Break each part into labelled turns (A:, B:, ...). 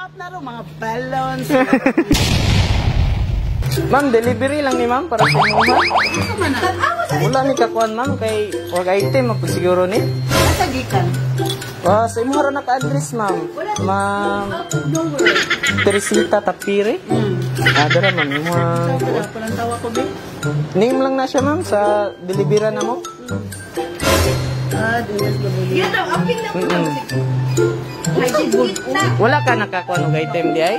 A: Up na ro mga balance.
B: Ma'am, delivery lang ni ma'am para sa imuha.
A: Asa man na?
B: Wala ni kakuan, ma'am, kay wag item man pud siguro ni.
A: Asa gikan?
B: Ah, sa imuha ra naka-address, ma'am. Ma'am Teresita Tapire. Ah, dara, ma'am, imuha.
A: Wala pa lang tawa ko, be.
B: Name lang na siya, ma'am, sa delivery na mo.
A: Ah, DSWD.
B: Wala ka nakakuan og item di ay?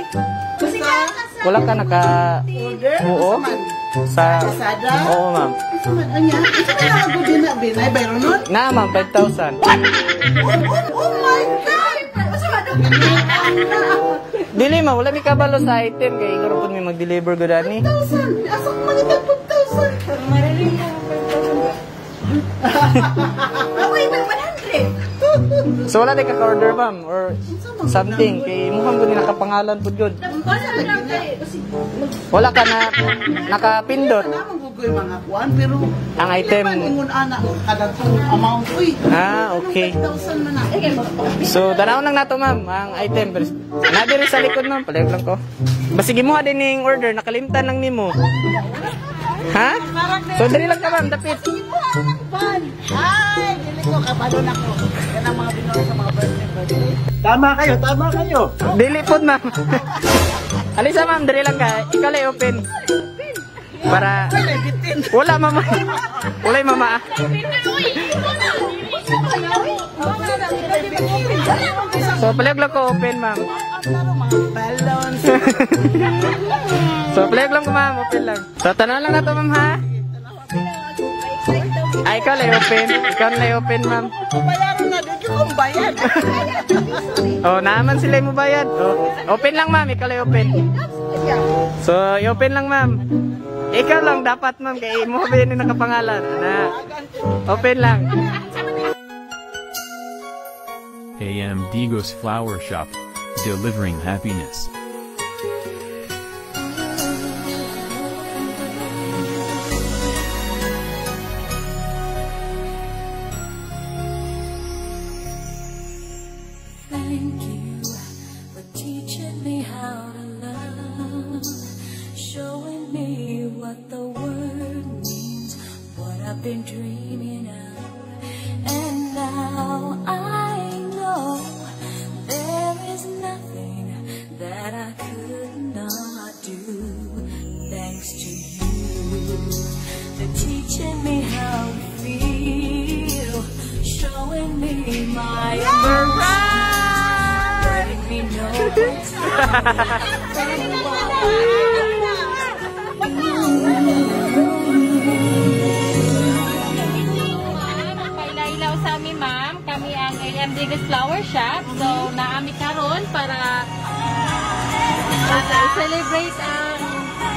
B: Wala ka naka
A: Order?
B: Oo.
A: Asa man?
B: Sa
A: Lazada?
B: Oo, ma'am.
A: Asa man anya? Asa man ang good na be? Nay bayro nun?
B: Na, ma'am, 5,000.
A: Oh my God!
B: Dili, ma'am, wala mi kabalo sa item kay igoro pud mi mag-deliver gud ani.
A: 5,000! Asa ko mangitag 5,000?
B: So wala di ka order, ma'am, or something kay mukhang gud ni nakapangalan pud gud. Wala ka na nakapindot
A: Namang gugoy mga kuan pero
B: ang item.
A: man ingon ana kada tong amount uy.
B: Ah, okay.
A: 5,000 man na.
B: So tanaw lang nato, ma'am, ang item. Pero na diri sa likod, ma'am, palayag lang ko. Basigi mo din ning order, nakalimtan lang nimo. Ha? So diri lang ka, ma'am, dapit.
A: Pan. Ay, dili ko kabalo na ko. Kanang mga binuo sa mga birthday birthday.
C: Tama kayo, tama kayo.
B: Dili pod, ma'am. Alisa, ma'am, diri lang ka. Ikaw lang open. Para wala, mama. Wala, mama. So palayag lang ko open, ma'am.
A: Ano mga balance.
B: So palayag lang ko, ma'am, open lang. So tanaw lang nato, ma'am, ha. Ay, ikaw lang open. Ikaw lang open, ma'am.
A: Bayaran na di ko kung bayad.
B: Oh, naaman sila mo bayad. Oh, open lang, ma'am, ikaw lang open. So, i-open lang, ma'am. Ikaw lang dapat, ma'am, kay mo ba yun yung nakapangalan? Na. Open lang.
D: AM Digos Flower Shop. Delivering happiness.
E: Thank you for teaching me how to love, showing me what the word means, what I've been dreaming of. And now I know there is nothing that I could not do. Thanks to you for teaching me how to feel, showing me my emotions, letting me know it's
F: Pailaw sa amin, ma'am. Kami ang AM Digos Flower Shop. So, naami karon para para celebrate ang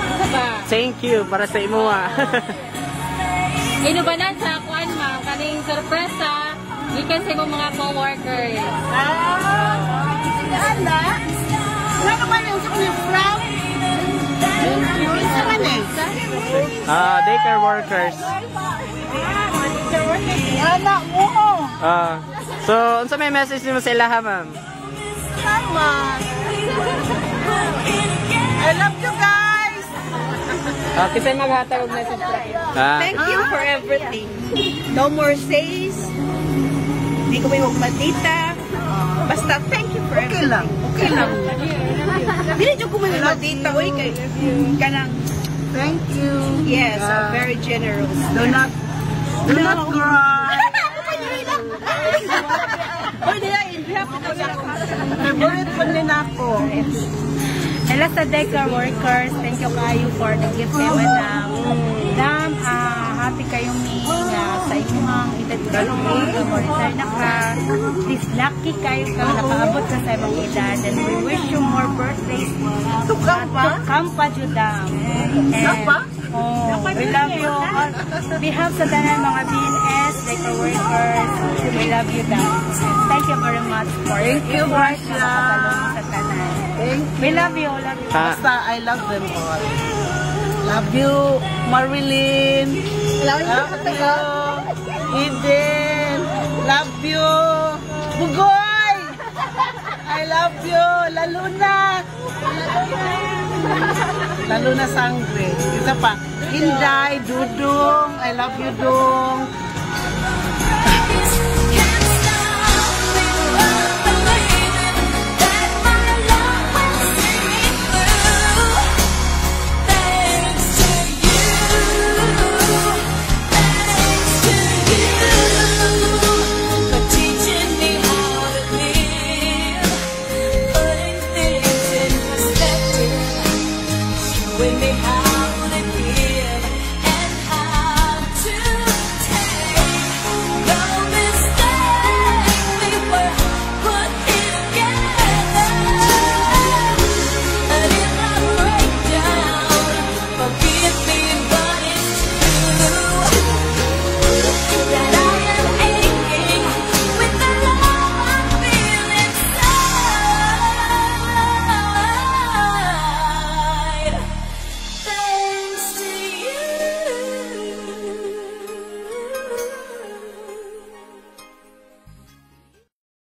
F: ano ba?
B: Thank you para sa imo, ah.
F: Inubanan sa kuan, ma'am, kaning sorpresa gikan sa imong mga co-workers.
A: Ah, ala. Ano man yung sa kanyang from? Isa man eh.
B: Ah, daycare workers.
A: Ana mo.
B: Ah. So, unsa may message nimo sa ilaha, ma'am?
A: Tama. I love you guys.
B: Ah, kisay maghatag og message pra. Ah.
G: Thank you for everything. No more says. Hindi ko may magmatita. Basta thank you for
A: Okay
G: everything.
A: lang. Okay lang.
G: Dili jud ko may magmatita oy kay kanang
A: Thank you.
G: Yes, I'm very generous.
A: Do not cry.
G: Oy, dili in behalf of
A: Favorite pa din ako.
H: Hello sa daycare workers, thank you kayo for the gift kay Madam. Dam, happy kayo mi nga sa imong edad karon mo retire na ka. Please lucky kayo ka nakaabot ka sa imong edad and we wish you more birthdays
A: To come pa?
H: To come pa jud, Dam. And,
A: pa?
H: oh, we love you. On behalf sa tanan mga BNS, daycare workers, we love you, Dam. Thank you very much for
A: Thank you,
H: your effort
A: Marcia.
H: na makabalong sa tanan.
A: Thank you.
H: We love you, love you.
B: Ah.
A: Basta I love them all. Love you, Marilyn. Love you, Eden. Love you, Bugoy. I love love you. Lalo na. Lalo na sangre. Isa pa. Inday, Dudong, I love you, Dong.